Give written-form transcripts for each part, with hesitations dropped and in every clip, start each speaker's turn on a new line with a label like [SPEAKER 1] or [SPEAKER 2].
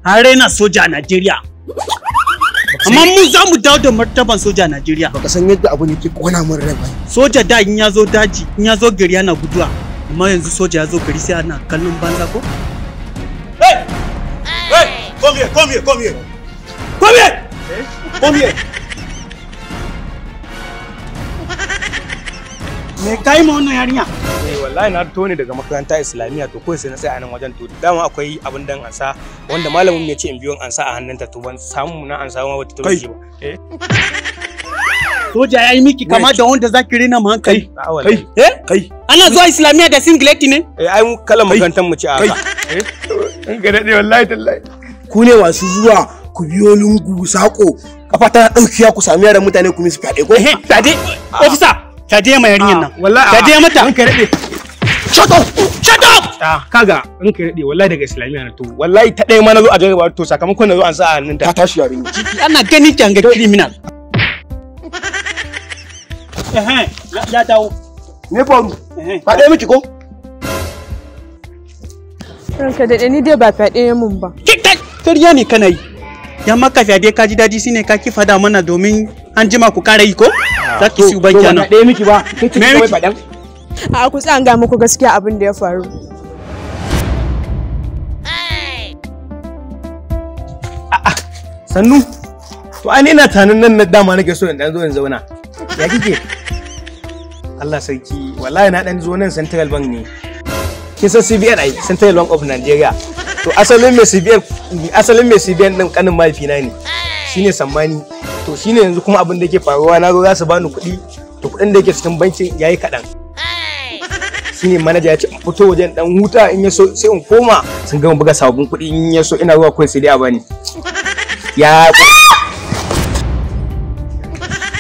[SPEAKER 1] Har raina soja a Najeriya. Amma mu za mu dawo da martaban soja a Najeriya.
[SPEAKER 2] Baka san yadda abun yake kona min rai ba.
[SPEAKER 1] Soja da in ya zo daji, in ya zo gari yana guduwa. Amma yanzu soja ya zo gari sai ana kallon banza ko?
[SPEAKER 3] Hey! Hey! Come here, come here, come here. Come here! Come here.
[SPEAKER 1] Me kai ma wannan yarinya?
[SPEAKER 4] Eh wallahi na fito ne daga makaranta Islamiyya to kawai sai na tsaya a nan wajen to dama akwai abin dan ansa wanda malamin ya ce in biyo ansa a hannunta to ban samu na ansa ma bata tafi shi ba. Eh.
[SPEAKER 1] Soja ya yi miki kama da wanda zaki rena mu hankali.
[SPEAKER 4] Kai.
[SPEAKER 1] Eh?
[SPEAKER 3] Kai.
[SPEAKER 1] Ana zuwa Islamiyya da singlet ne?
[SPEAKER 4] Eh ai mu kalan makarantar mu ce a haka. Eh. In ga dade wallahi tallahi.
[SPEAKER 2] Ku ne masu zuwa ku biyo lungu sako kafa tana daukiya ku sami yaran mutane ku musu fyaɗe ko?
[SPEAKER 1] Fyaɗe? Officer, fyaɗe ma yarinyar nan.
[SPEAKER 4] Wallahi
[SPEAKER 1] Fyaɗe mata.
[SPEAKER 4] In ka dade.
[SPEAKER 2] Shut up!
[SPEAKER 1] Shut up!
[SPEAKER 4] Kaga in ka dade wallahi daga Islamiyya na to wallahi ta ɗaya ma na zo a jarraba to sakamakon na zo an sa a hannunta.
[SPEAKER 2] Ta tashi yarinya.
[SPEAKER 1] Ana ganin ki an ga criminal. Eh, ya dawo.
[SPEAKER 2] Me faru? Fyaɗe miki ko?
[SPEAKER 5] Ranka daɗe ni dai ba fyaɗe ya mun ba.
[SPEAKER 1] Karya ne kana yi. Ya maka fyaɗe ka ji daɗi shine ka ki fada mana domin an jima ku kara yi ko? Za ki siyu banki nan.
[SPEAKER 4] Fyaɗe miki ba. Kai ce
[SPEAKER 1] Me
[SPEAKER 4] kawai
[SPEAKER 1] miki?
[SPEAKER 4] faɗan.
[SPEAKER 5] A'a ku tsaya in ga muku gaskiya abin da ya faru.
[SPEAKER 4] Sannu. To ai ni ina tanin nan na dama nake so in dan zo in zauna. Ya kike? Allah sarki wallahi na dan zo nan Central Bank ne. Kin san CBN ai Central Bank of Nigeria. To asalin mai CBN asalin mai CBN din kanin mahaifina ne. Shine Sammani. To shine yanzu kuma abin da yake faruwa na zo za su bani kuɗi. To kuɗin da yake cikin bankin yayi kaɗan. Shine manaja ya ce in fito wajen dan huta in ya so sai in koma sun gama buga sababbin kuɗi in ya so ina zuwa kawai sai dai a bani. Ya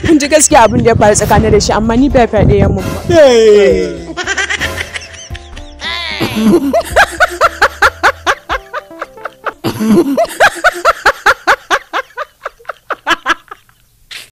[SPEAKER 5] Kun ji gaskiya abin da ya faru tsakanin da shi amma ni ba fyaɗe ya mun ba.